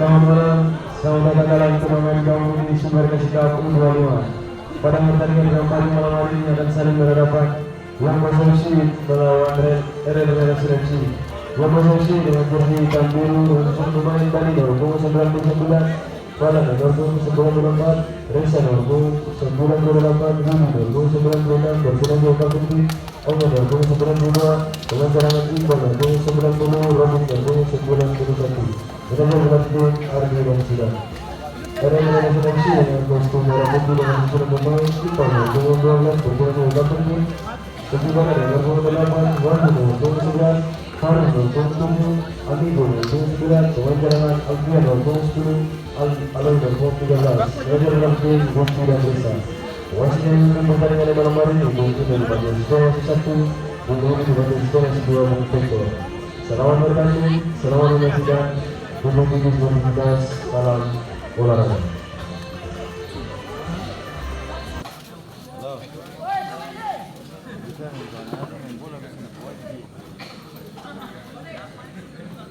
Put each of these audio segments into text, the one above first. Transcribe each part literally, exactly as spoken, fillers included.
Selamat malam, selamat datang dalam turnamen Gaung Bumi Super Kasih Cup U dua lima. Pada pertandingan keempat malam hari ini akan saling berhadapan Lombok F C melawan Re-, R R F C. Lombok F C dengan jersey hitam biru, unsur pemain Bali nomor punggung sembilan puluh sembilan, Pala nomor punggung sembilan puluh empat, Resa nomor punggung sembilan puluh delapan, Budi nomor punggung sembilan puluh enam, Bersinar Jaya Kaputri, Oman nomor punggung sembilan puluh dua, pemain cadangan Iqbal nomor punggung sembilan puluh, Robin nomor punggung sembilan puluh satu. Kita berlatih Ardi dan Sida. Ada yang ada seleksi dengan kostum merah putih dengan susunan pemain, Iqbal nomor punggung dua belas, Bersinar Jaya Kaputri, Ketujuh nomor punggung delapan, Wahyu nomor punggung sebelas, Faruk nomor punggung tujuh, Amigo nomor punggung sembilan, pemain cadangan Alfian nomor punggung sepuluh, Al-, Aloy nomor punggung tiga belas. Belajar dalam tim Gusti dan Resa. Wasit yang memimpin pertandingan malam hari ini, Bung Ino di bagian skor satu, Bung Rudi di bagian skor dua, Bung Victor. Selamat bertanding, selamat menyaksikan, Bung Rudi di sportivitas, salam olahraga.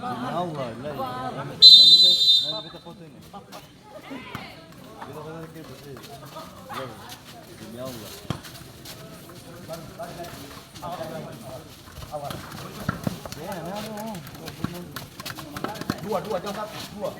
Demi Allah, bilahi. Nanti beta, nanti beta foto ini. Beta foto ini, beta foto ini. Demi Allah. Dua, dua, jauh satu, dua.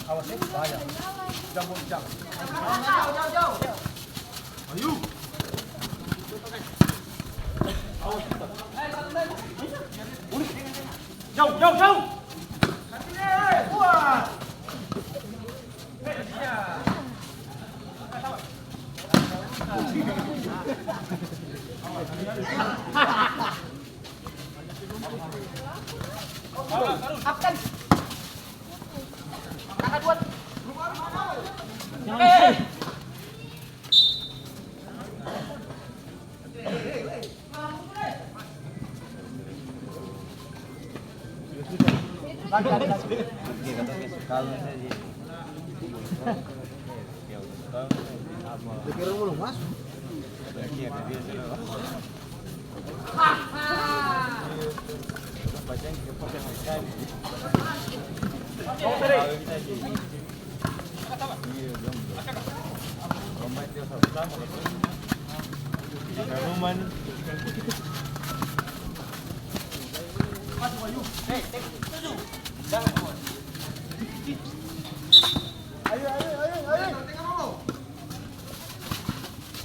Awas, eh, bahaya. Jambon, jambon. Ayo. Jauh, jauh, jauh. Kapten. Angkat dua.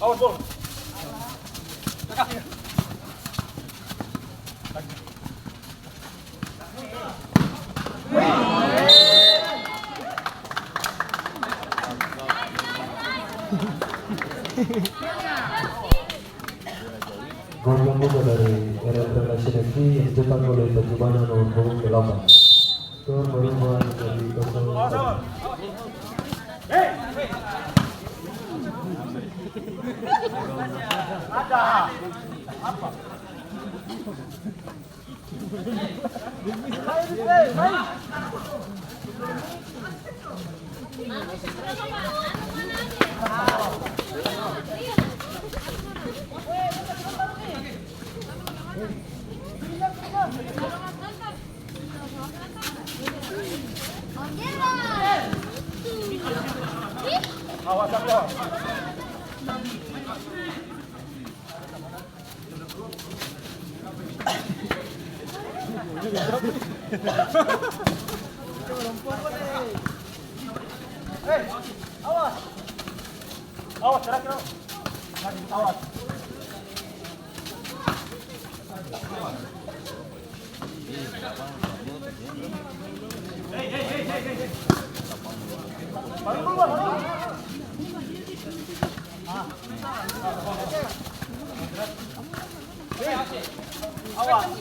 Awas, Bol. Gol pembuka dari R R F C yang dicetak oleh Tachibana nomor punggung delapan. Skor berubah menjadi kosong satu. Awas, awas, terakhir, awas. Awas.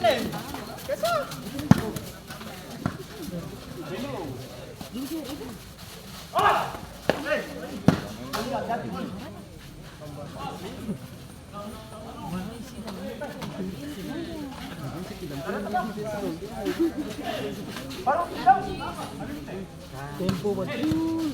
Tempo batul.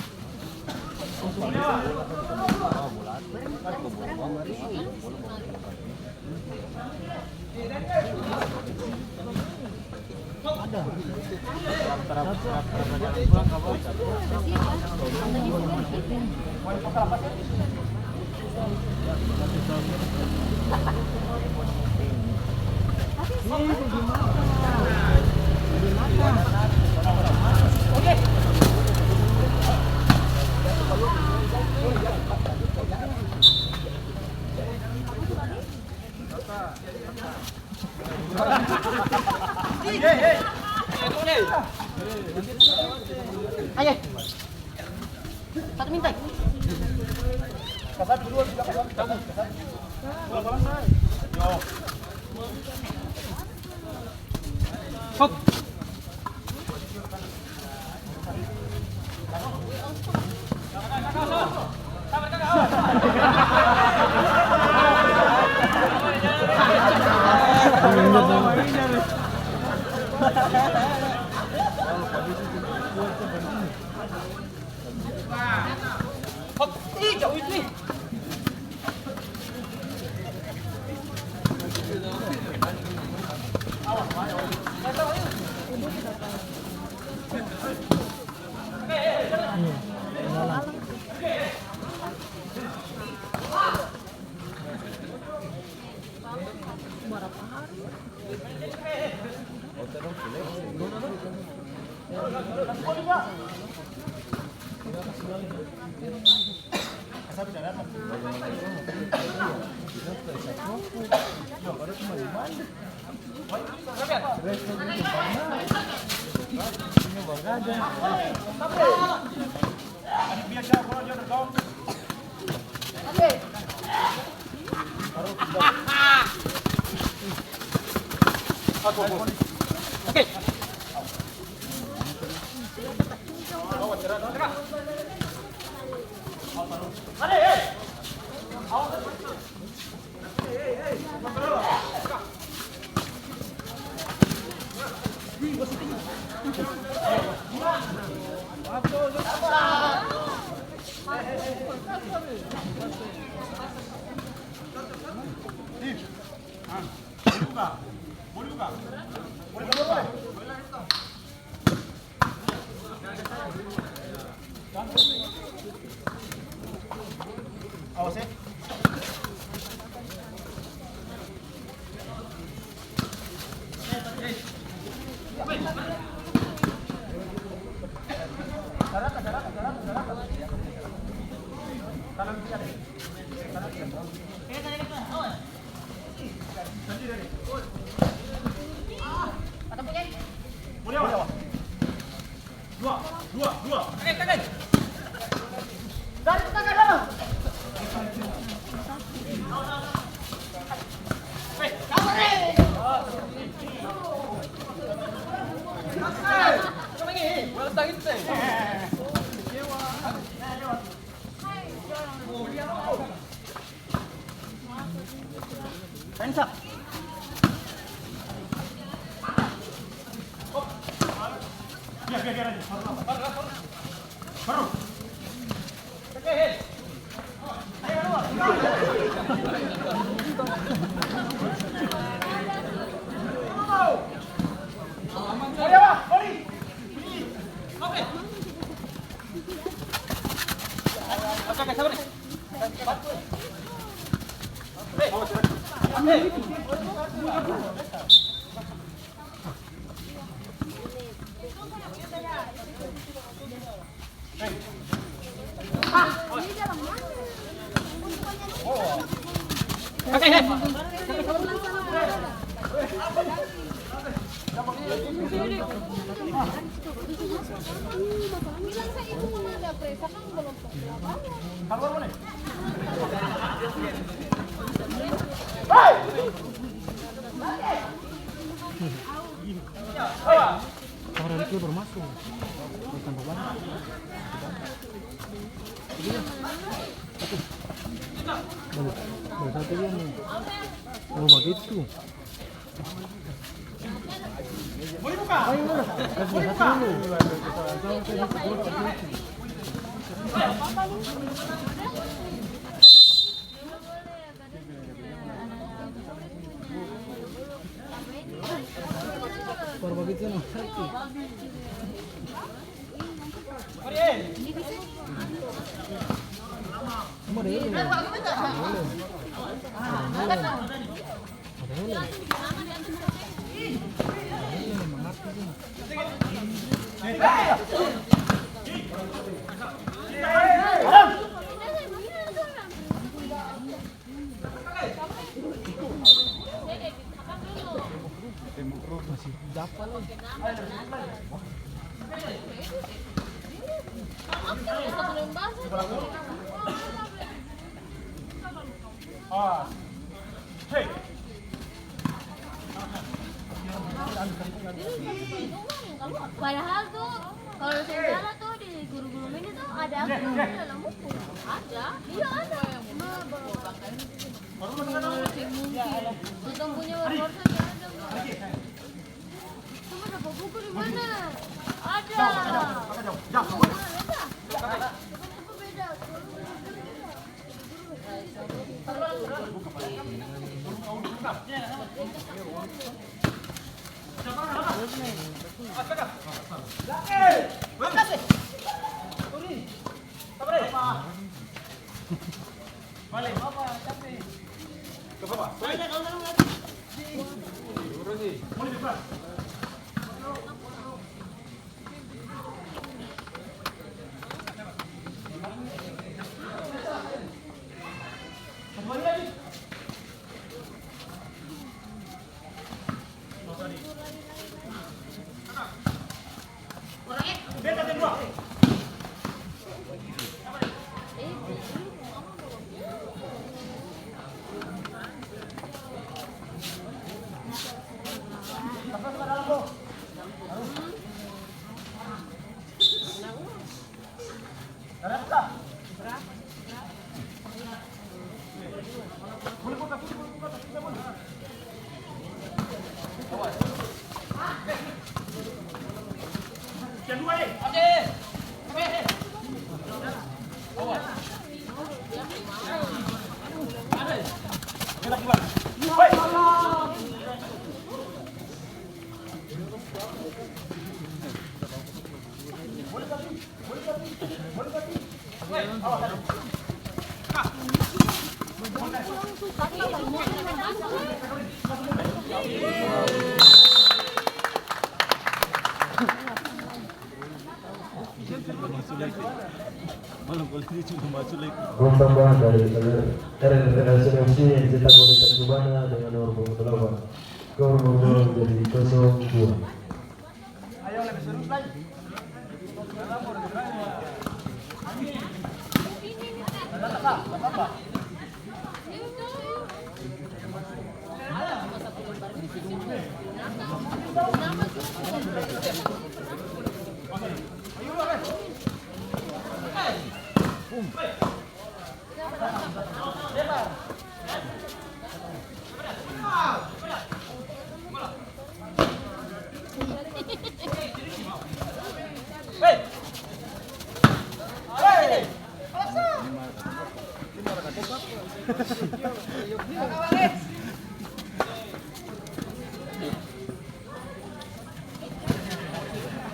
Ayo. Satu minta. Hop. Hop. Ih, jauh itu nih. Orang itu baru masuk. Baru tambah banyak. Baru, baru satu dia nih. Oh, begitu. Ayo, baru satu dulu. Baru begitu, no. Semua ada helm. Ada helm. Ada helm. Ada helm, mengerti sih. Masih dapa lagi. Padahal tuh, kalau saya salah tuh, di guru-guru ini tuh ada apa dalam buku? Ada. Iya, ada. Oh, seng mungkin. Katong punya warsa seng ada, Bu. Katong dapa buku di mana? Ada. Buku beda. Gol tambahan dari R R F C yang dicetak oleh Tacubana dengan nomor punggung delapan. Skor menjadi kosong dua.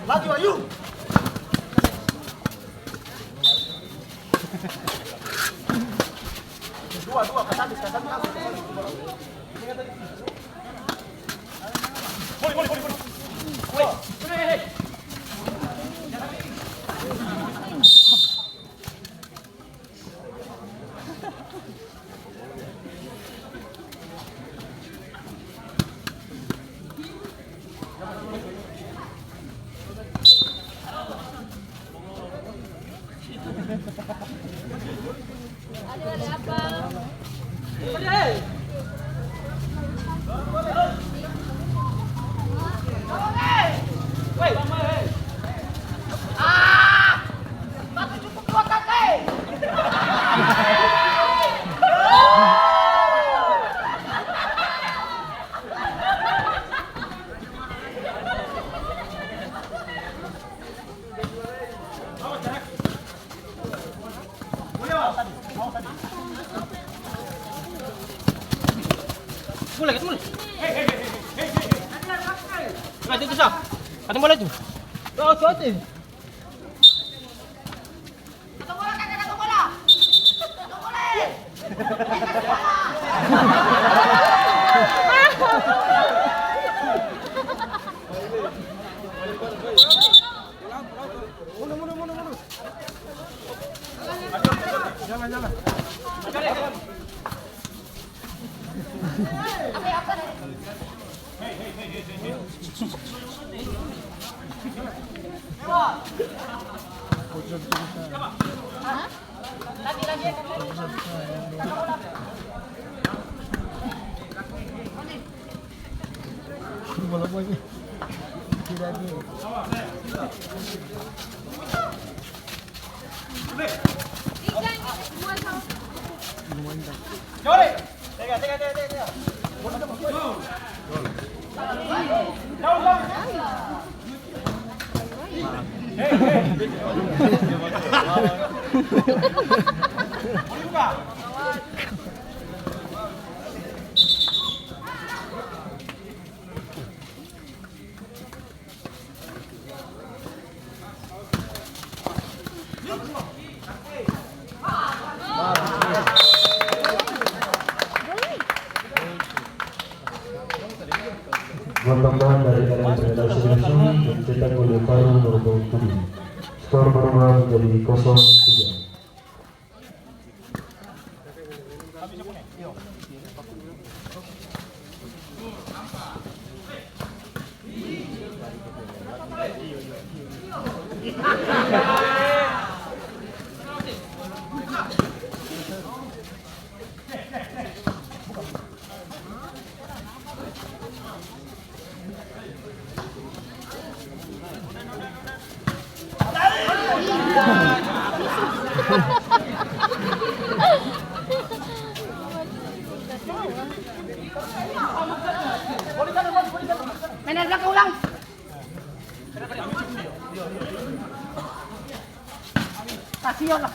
Laju, Ayu. Dua, dua, kas abis, kas abis langsung. Boli, boli, boli, boli. Woi. Mulai, mulai. Nah, itu susah. Ada mulai tuh. Oh, sote. Gol tambahan dari arena Federasi Nasional yang dicetak oleh Faru Nortong Tudu. Skor berubah menjadi kosong tiga. Main dari belakang ulang. Kasihan lah.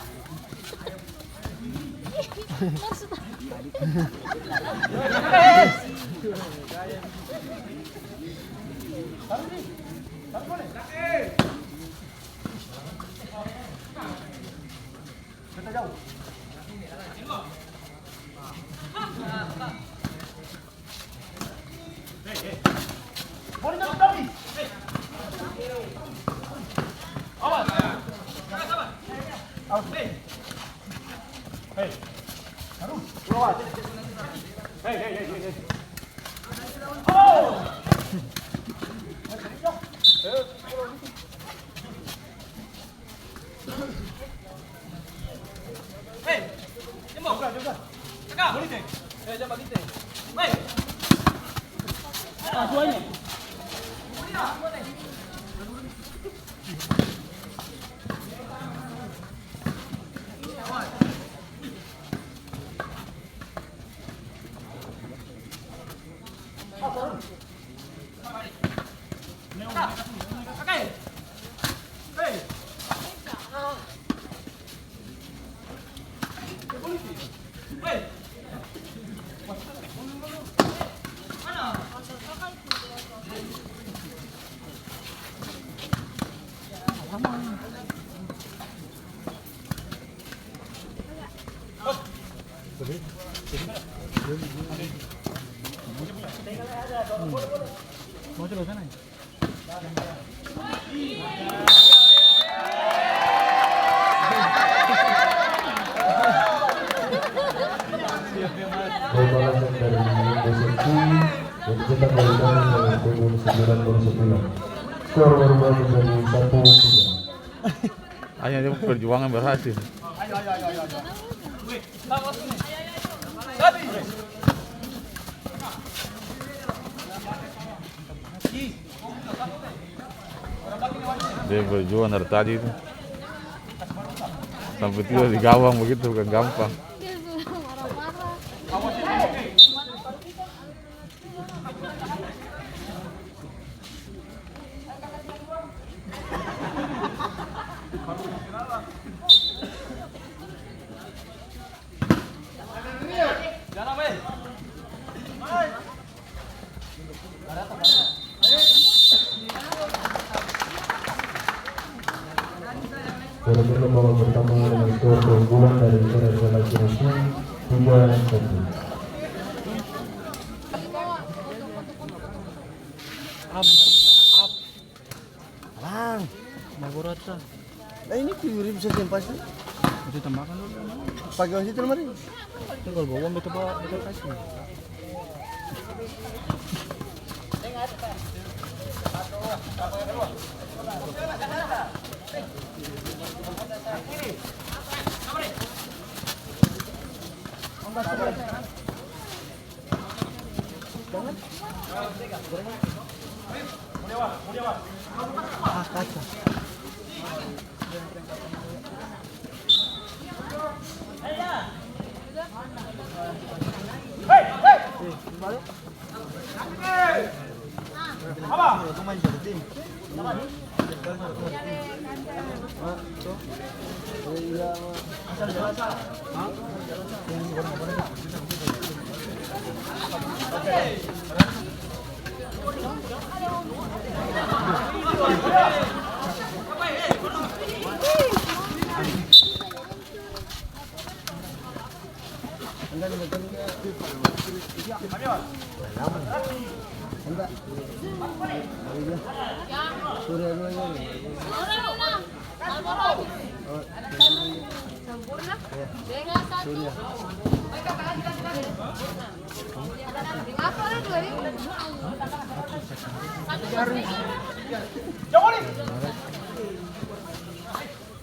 Gol balasan dari Bosengki yang dicetak oleh Dani dengan poin sembilan baru sembilan. Skor berubah menjadi satu tiga. Akhirnya perjuangan berhasil. Dia berjuang dari tadi itu. Sampai tiba di gawang begitu, bukan gampang. Kira-kira babak pertama dengan skor keunggulan dari R R P Laki Racing tiga satu. Up, up. Alang. Mau rata. Nah, ini tujuh ribu saja yang pasti. Itu tambahkan dulu. Pakai uang situ, mari. Itu kalau bawa uang, beta bawa, beta kasih.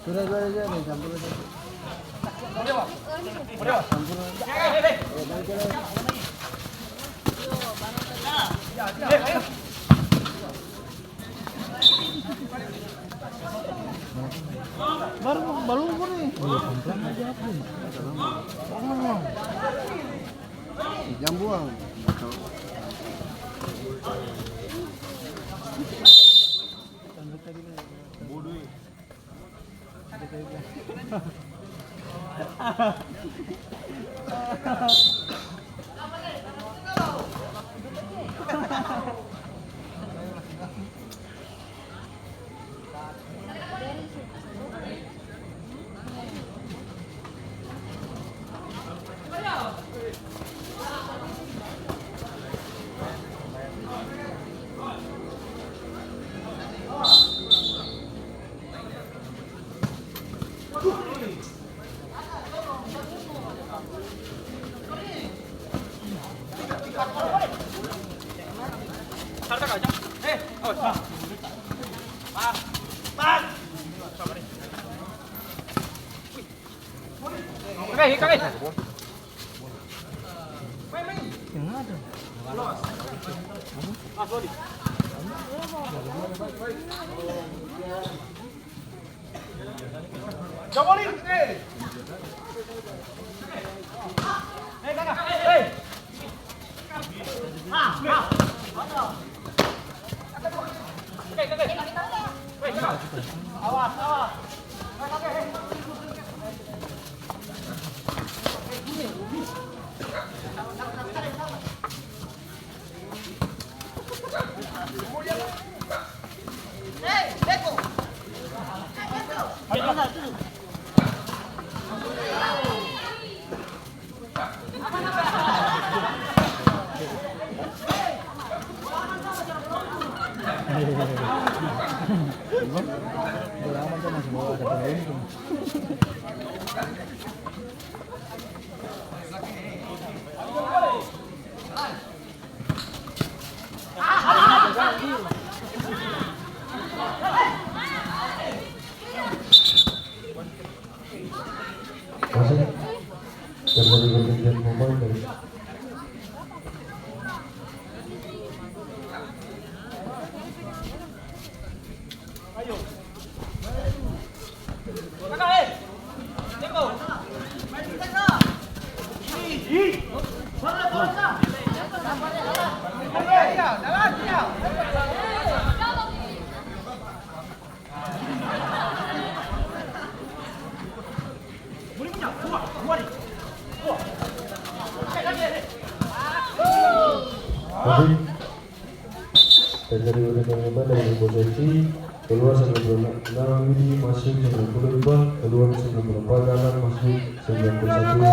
Sudah, sudah, sudah, campur aja. Campur. Baru, baru, baru nih. Jam buang. Masih terjadi pergantian pemain dari Terjadi pergantian pemain dari posisi keluar sembilan puluh enam Widi, masuk sembilan puluh dua, keluar sembilan puluh empat Alan, masuk sembilan puluh satu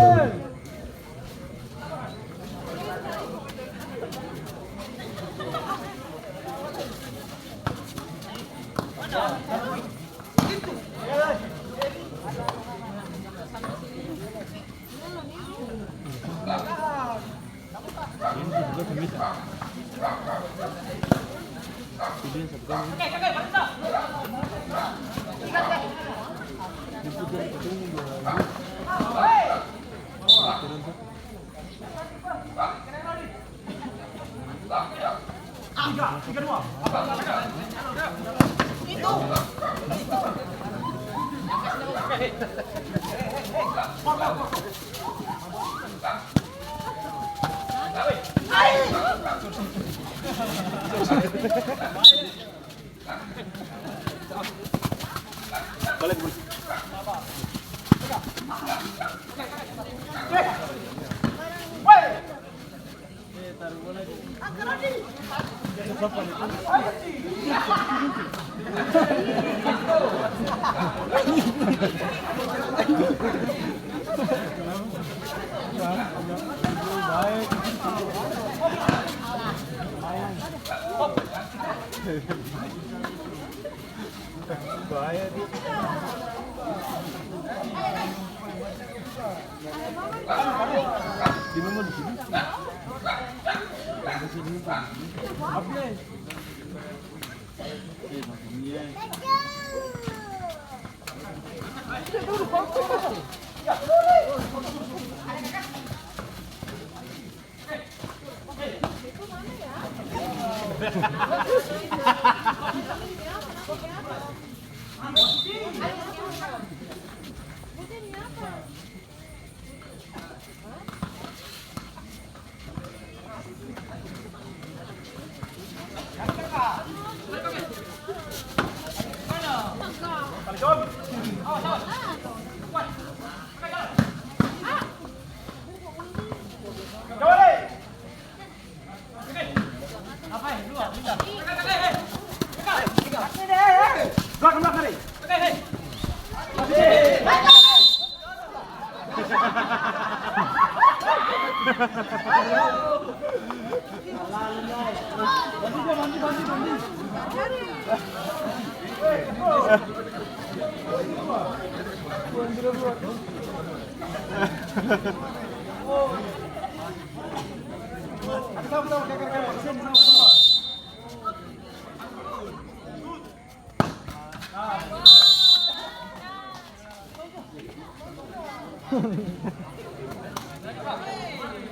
Rani.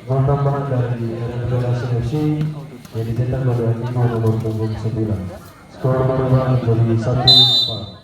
Gol tambahan dari Revolusi F C yang dicetak oleh Nino nomor punggung sembilan. Skor baru menjadi satu empat.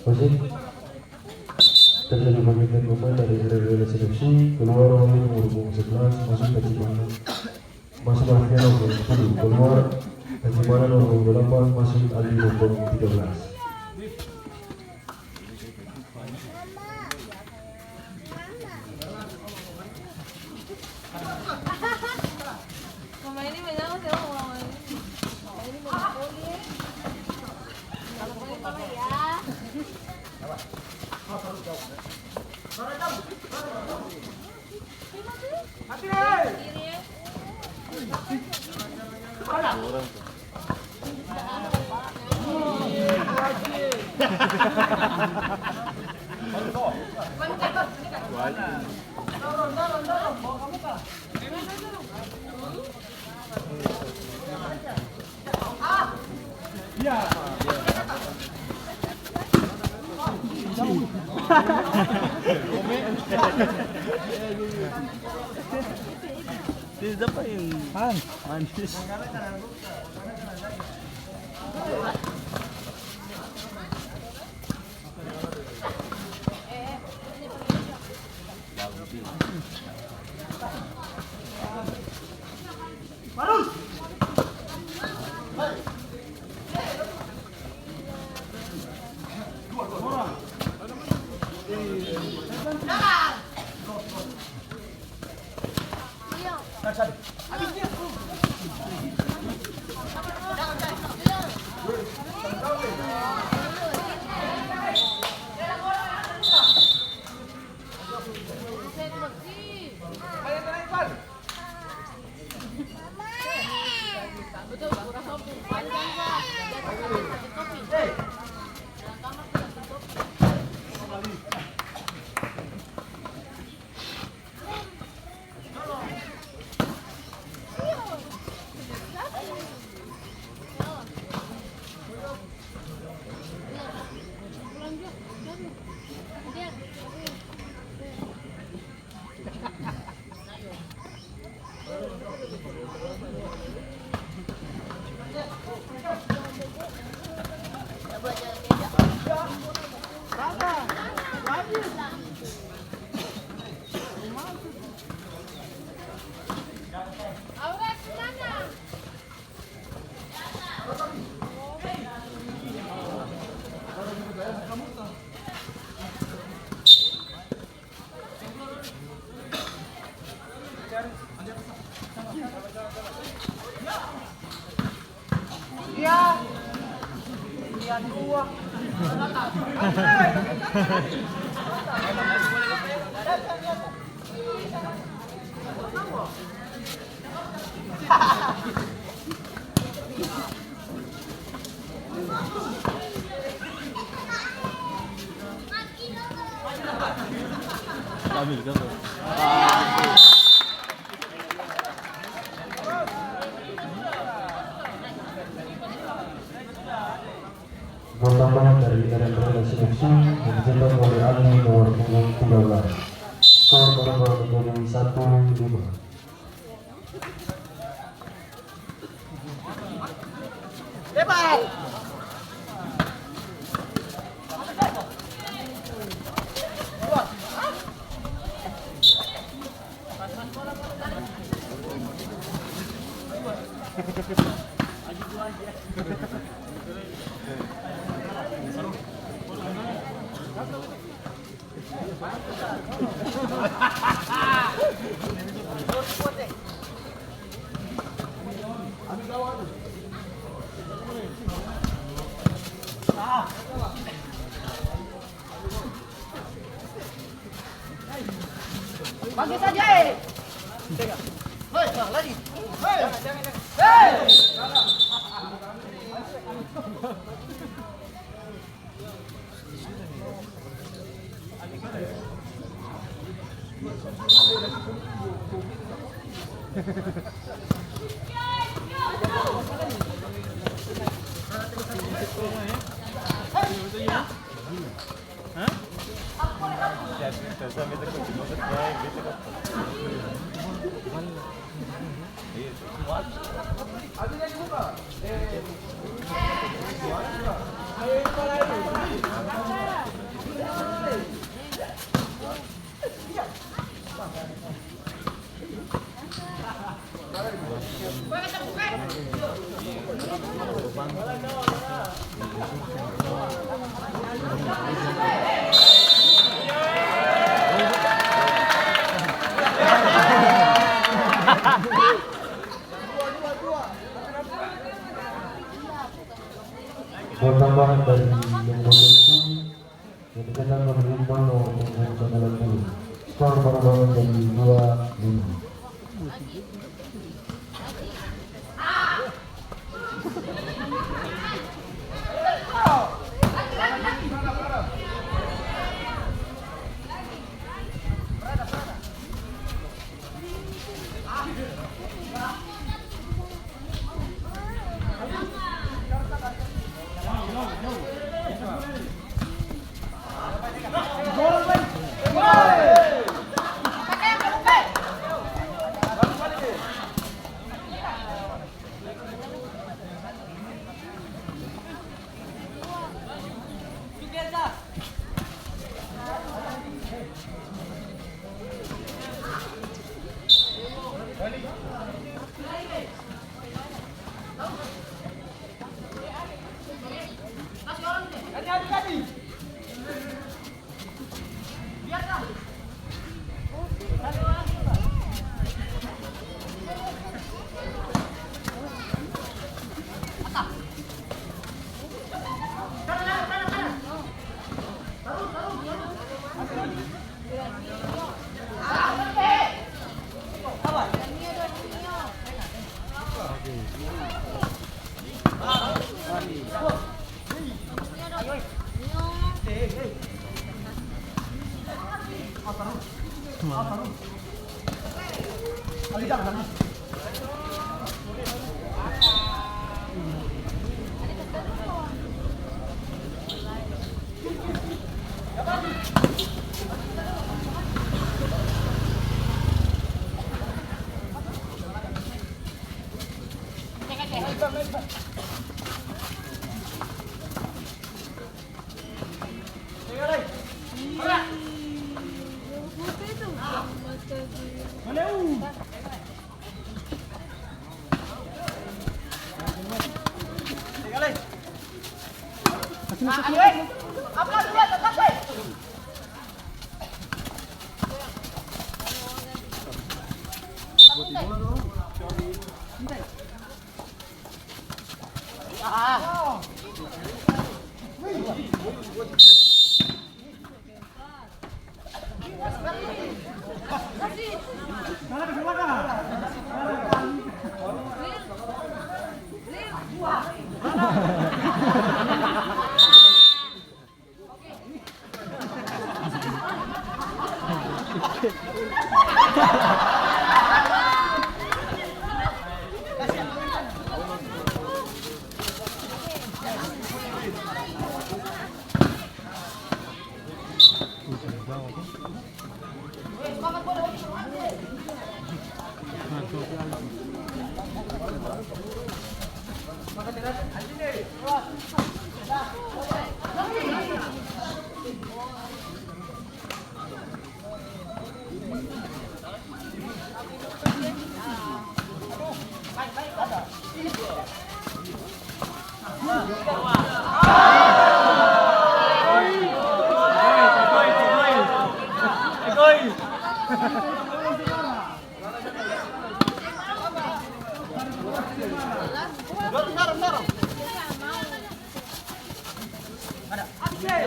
Wasit, terjadi pergantian pemain dari R R L S F C, keluar wasit nomor punggung sebelas, masuk Tajimanan. Masuk Alfian nomor sepuluh, keluar Tajimanan nomor delapan, masuk Aldi nomor tiga belas. Mama ini menyala, saya mau mama ini. Mama ini mau poli. Mama ini mama ya. Mati, eh. Ini siapa yang Hans? Hans. Iya. Iya, dua. Gol tambahan dari R M Production F C yang dicetak oleh Aldi nomor punggung tiga belas. Skor berubah menjadi satu lima. Bangkit saja, eh. Hei, nah, lagi. Hei. Hei. Dari yang potensi, yang dicetak oleh Lukman nomor punggung sembilan puluh. Skor berubah menjadi dua lima.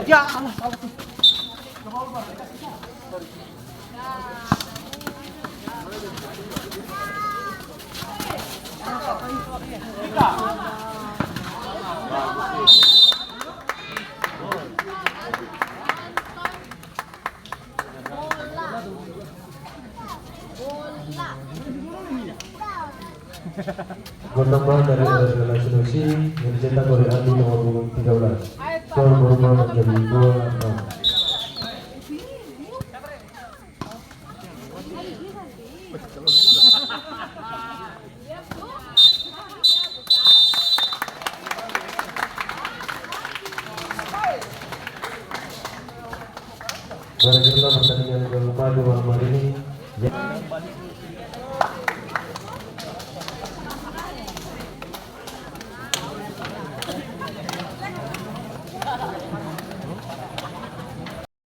Ya Allah, salah tuh. Gol tambahan dari R S L Asunusi yang dicetak oleh Andi nomor punggung tiga belas. Skor berubah menjadi dua enam. Berakhirlah pertandingan Liga Empat di malam hari ini. Ya.